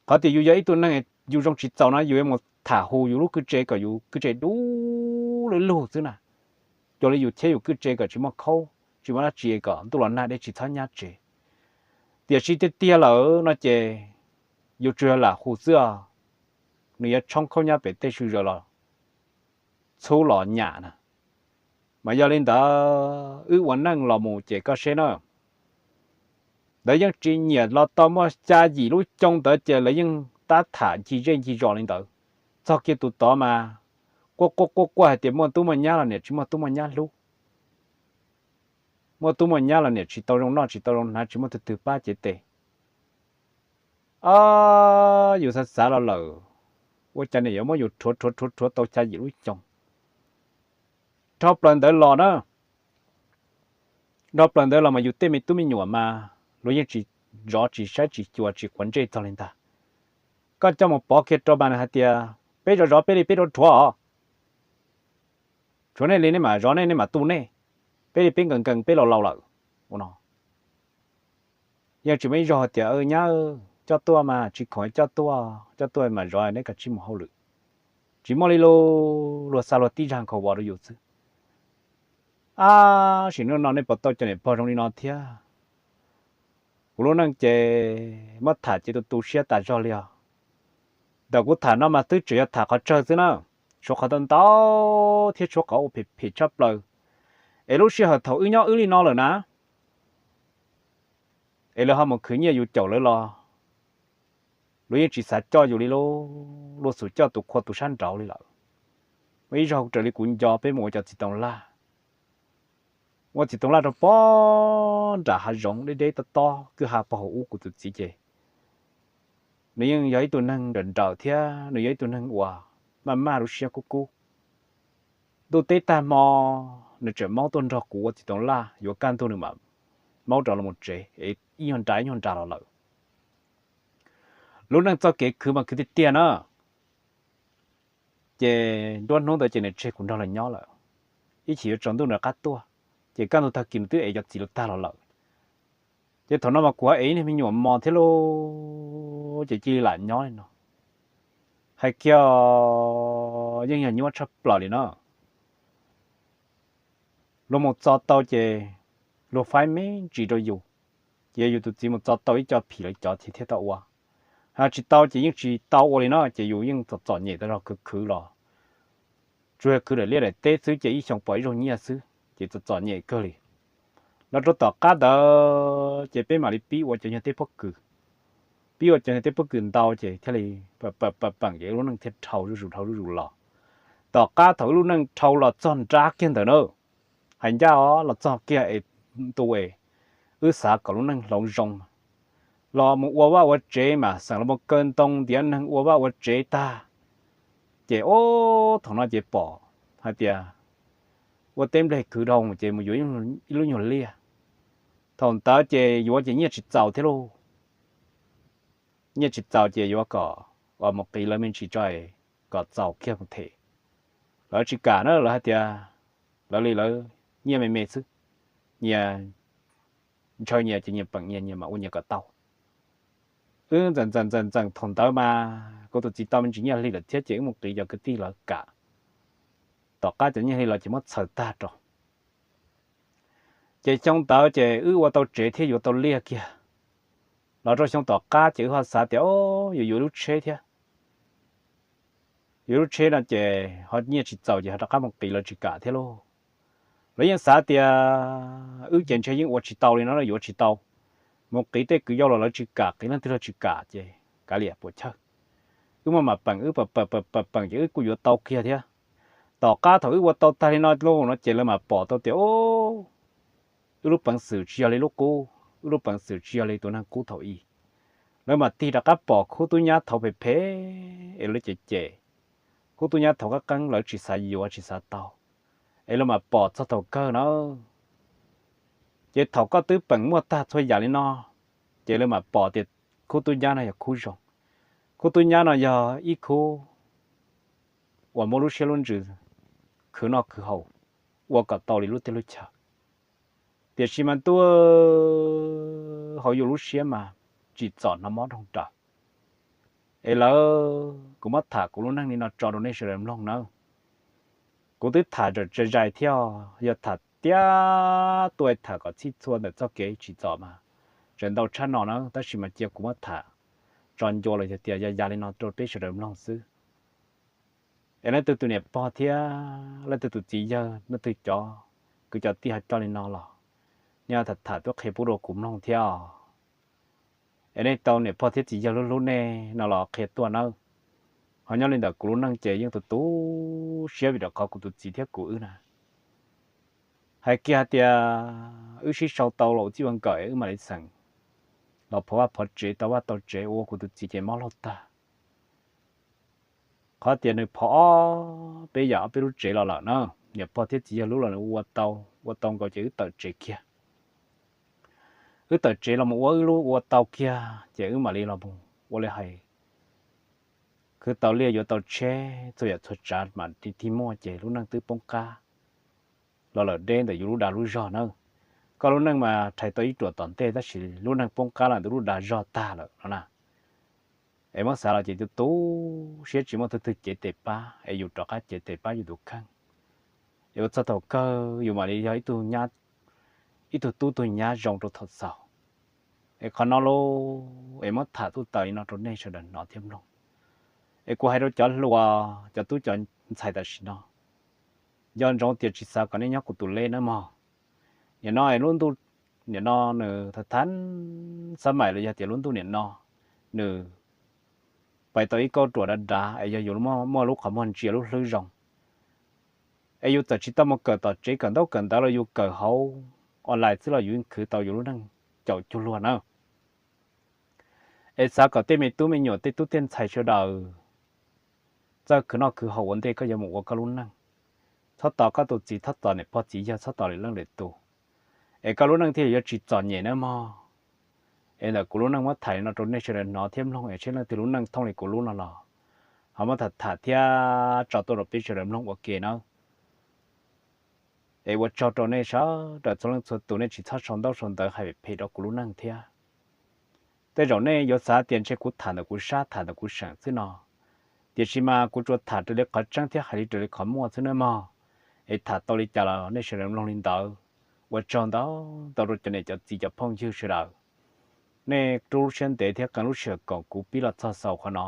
Qhov tias yus yog ib tug neeg yus zoo tsis txaus no yus yuav mus tham hu yus lub kwj tse kom yus kwj tse dub lug lug xwb na. Cuag li yus cheb yus kwj tse kom tsis muaj khaub tsis muaj dab tsi kom ntuj los nag dej tsis txhob nyab tsev. Tiam sis tiag tiag lawm no ces yus tsuas yog lam hu xwb os, nws yuav tshoob khaub nyab pem tej sw zaws los txhub los nyam na. Mas yog li ntawd wb ua neej los mus ces koj seb na, lawv yeej tsis nyiam los tau muaj xya yim lub xyoo ntawd ces lawv yeej tab tham ncig zej ncig zos li ntawd. Txog kiag tus tod mas quaj quaj quaj quaj hais tias muaj tub muaj nyab los niam tsis muaj tub muaj nyab hlub, muaj tub muaj nyab los niam tsis tau zoo noj tsis tau zoo hnav tsis muaj tug twg pab cev tes. Yus xav xav los lawm, ua cas niam yuav muab yus rhuav rhuav rhuav rhuav tau xya yim lub xyoo. Dhau plaws ntawd los na, dhau plaws ntawd los mas yus tej me tub me nyuam mas luag yeej tsis zov tsis saib tsis xyuas tsis quav ntsej txog li ntag. Koj coj mus pov kiag rau mas nws hais tias peb zov zov peb li peb rhuav rhuav os, tshuav nej li nej mam zov nej, nej mam tu nej, peb li peb nkees nkees peb laus laus lawm. Ua no yeej tsis muaj ib zaug hais tias nyab coj tuaj mas tsis khoom coj tuaj, coj tuaj mam zov neb kav tsij mus hauj lwm. Tsis muaj li lus, luag xa luag tib zag nkhaus vos rau yus xwb. Ab, sim neej no nej puas tau cov niam pog zoo li no thiab? Kuv lub neej ces muab tham ces tu tu siab tas zog li os. Ntawm kuv tham no mas twb tseem yog tham qhov tsawg xwb na, tshuav qhov ntau ntau thiab tshuav qhov ua phem phem tshaj plaws. Es lub sij hawm thaum wb nyob wb li no lawm na, es lawv ho mus khwv nyiaj yus caum lawv los, luag yeej tsis xav coj yus li lauj, luag xum coj tus qhua tus sab nraud li lawm. Muaj ib zaug raws li kuv nco peb mus ua cov txiv toov laj, ua txiv toov laj rau pob nram hav zoov deb deb tob tob kwj ha pog hauv ub, kuv tus txiv ces nws yeej yog ib tug neeg nrawm nrawm thiab nws yog ib tug neeg uas maj maj lub siab kub kub. Ntuj teb tag hmo nws tseem maub tuaj nrog kuv ua txiv toov laj, yuav kaj ntug nws mam maub rov los mus tsev es ib nyuag nra ib nyuag nra los lawm. Lub neej txoj kev khwv mas khwv tiag tiag na. Ces nruab hnub ntawd ces nws tseg kuv nrog lawv nyob lawm, ib chim yuav tsaus ntuj nws rov qab tuaj, ces kaj ntug tag kis nws twb ev cov txiv lawv tag los lawm. Ces thaum no mas kuv ho ev ib niag me nyuam mos thiab lauj, ces cia li lam nyob li no. Hais kiag yeej yog nyuaj tshaj plaws li na. Luag mus txo tau ces luag faib me ntsis rau yus, ces yus tus txiv mus txo tau ib co phim lawv cov ces thiaj tau ua. Ho tsis tau ces yeej tsis tau ua li no, ces yus yeej txom txom nyem tas zog, khwv khwv los tsuas yog khwv daim liaj daim teb xwb ces ib xyoos pom ib zaug nyiaj xwb ces txom txom nyem kawg li. Los rau tom qab ntawd ces peb mam li pib ua cov nyuag teb pob kws. Pib ua cov nyuag teb pob kws ntau ces thiaj li pam pam pam ces wb lub neej thiaj dhau zuj zus dhau zuj zus los. Tom qab thaum wb lub neej dhau los txog nrab kiag ntawd na, hais ncaj os, los txog kiag es ntu es wb xav kom lub neej hloov zoo, los mus ua vaj ua tsev mas xeem los mus kaw ntoo ntiav neeg ua vaj ua tsev tag, ces ob thaum no ces pom hais tias ua teb nplej khwv dhau ces mus yuav ib lub nyuag liaj. Thaum ntawd ces yuav ces nyiaj tsis txaus thiab lauj. Nyiaj tsis txaus ces yuav kom mus qiv lawv me ntsis tso kom txaus kiag mus them. Lawv tsis kam na, lawv hais tias lawv li lawv nyiaj me me xwb, nyias ntshaw nyias ces nyias peem nyias, nyias mam ua nyias kom tau. Wb ntxeem ntxeem ntxeem ntxeem thaum ntawd mas kuv tus txiv tau me ntsis nyiaj hli lawm thiab ces wb mus qiv cov kwv tij lawv kam. Tom qab cov nyiaj hli los ces muab txhaws tag rau. Ces xyoo ntawd ces wb ua tau tsev thiab yuav tau liaj kiag. Los rau xyoo tom qab ces wb ho xav tias o, yuav yuav lub tsheb thiab. Yuav lub tsheb no ces ho nyiaj tsis txaus ces ho rov qab mus qiv lawv tsis kam thiab lauj. Lawv yeej xav tias wb ces ntshe yeej ua tsis tau li no, yuav tsis tau. Mus qiv tej kwv yau los lawv tsis kam, qiv leej twg los tsis kam ces kav liam puas chawj. Wb muaj mam peem, wb pam pam pam pam peem ces wb kuj yuav tau kiag thiab. Tom qab thaum wb ua tau tag li no lauj no ces lawv mam pom tau tias o, wb lub peev xwm tsis yog li lub qub, wb lub peev xwm tsis yog li tus neeg qub thaum ub. Lawv mam tig rov qab pom khub tub nyab thaud phem phem es lawv cem cem, khub tub nyab thaud qab qeeb lawv tsis xav yuav tsis xav tau, es lawv mam pom txog thaum kawg na. Ces thaum koj twb peem muaj tag txhua yam li no, ces lawv mam pom tias khub tub nyab no yog khub zoo. Khub tub nyab no yog ib khub uas muaj lub siab lub ntsws khwv noj khwv haus, ua kom tau li lub teb lub chaw. Tiam sis mas ntuj hauv yus lub siab mas tsim txom hnov mob nroog raws. Es lawv, kuv muab tham kuv lub neej li no tso rau nej sawv daws mloog nawb. Kuv twb tham tawm tsam zais thiab, yog tham tiab tuaj tham kom txhij txhua ntawm txoj kev tsim txom mas tseem ntau tshaj no na, tab sis mas cia kuv muab tham tso ncua los yog tias yog ya li no rau peb sawv daws mloog xwb. Es leej twg tus niam pog thiab leej twg tus txiv yawg, leej twg cov kwv cov tij ho coj li no los nej tham tham tuaj qhia pub rau kuv mloog thiab os. Es nej tau niam pog thiab txiv yawg hlub hlub nej no los qhia tuaj nawb. Ho nyob li ntawm kuv lub neej ces yeej tu tu siab vim rau qhov kuv tus txiv thiab kuv wb na, hais kiag hais tias wb sib sau tau los ua txij ua nkawm es wb mam li xeem los phov vaj phov tsev, tau vaj tau tsev, ua kuv tus txiv ces mob laug tag. Qhov tias nws phov ob peb yam ob peb lub tsev los lawm na, niam pog thiab txiv yawg hlub los nws ua tau, ua tau nkaus ces wb tawm tsev kiag. wb tawm tsev los mus ua wb lub ua tau kiag ces wb mam li los mus ua li hais, khwv tau liaj yuav tau tsheb txhua yam txhua tsav mam li tig muaj ces lub neej twb poob qab los lawm deb ntawm yus lub dag lub zog na. Koj lub neej mas rhais tau ib ruam tom ntej tab sis lub neej poob qab los ntawm lub dag zog tag lawm no na. Es muab xav los ces tu tu siab tsis muaj tug twg cev tes pab es yus rov qab cev tes pab yus tus kheej, es ua txog thaum kawg yus mam li yog ib tug tub tug nyab zoo rau thaum xaus. Es qhov no lauj, es muab tham tuaj tawm li no rau nej sawv daws hnov thiab mloog. Es kuv hais rau cov hluas cov tub cov ntxhais tam sim no, nco ntsoov tias tsis xav kom nej nyob kuv tus lej nawb mog. Nim no es lub ntuj nim no nws tha thab xab maim los yog tias lub ntuj nim no nws pais tau ib kauj ruam dav dav es yog yus muaj lub qhov muag ntsia lub hlwb zoo, es yus txawm tsis tau mus kawm tom tsev kawm ntaub kawm ntawv los yus kawm hauv online xwb los yus yeej khwv tau yus lub neej caum cuag luag na. Es xav kom tej me tub me nyuam tej tub tej ntxhais sawv daws txawj khwv noj khwv haus ua ntej koj yuav mus ua koj lub neej. Txhob tos koj tus txiv, txhob tos niam pog txiv yawg, txhob tos lwm leej lwm tus, es koj lub neej thiaj li yuav tsis txom nyem nawb mog. Es ntawm kuv lub neej muab tham li no rau nej sawv daws hnov thiab mloog, es tseb leej twg lub neej thooj li kuv lub no los ho muab tham tham thiab tso tuaj rau peb sawv daws mloog ua ke nawb. Es ua tsaug rau nej sawv daws txhua leej txhua tus, nej tsis txhob sau ntaub sau ntawv hais phem rau kuv lub neej thiab. Tej zaum nej yuav xav tias ntshe kuv tham ntawm kuv sab tham ntawm kuv seem xwb no, tiam sis mas kuv tsuas tham raws li qhov tseeb thiab hais li raws li qhov muaj xwb nawb mog. Es tham tau li cas los nej sawv daws mloog li ntawd. Ua tsaug ntau ntau rau cov niam cov txiv cov phooj ywg sawv daws, nej rub lub siab ntev thiab qee lub sij hawm koom kuv pib los txog xaus qhov no.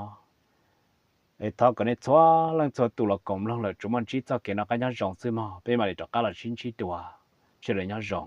Es thov kom nej txhua leej txhua tus los koom mloog lawm tsuas muaj ntsib txoj kev noj qab nyob zoo xwb mog, peb mam li rov qab los sib ntsib dua. Sawv daws nyob zoo.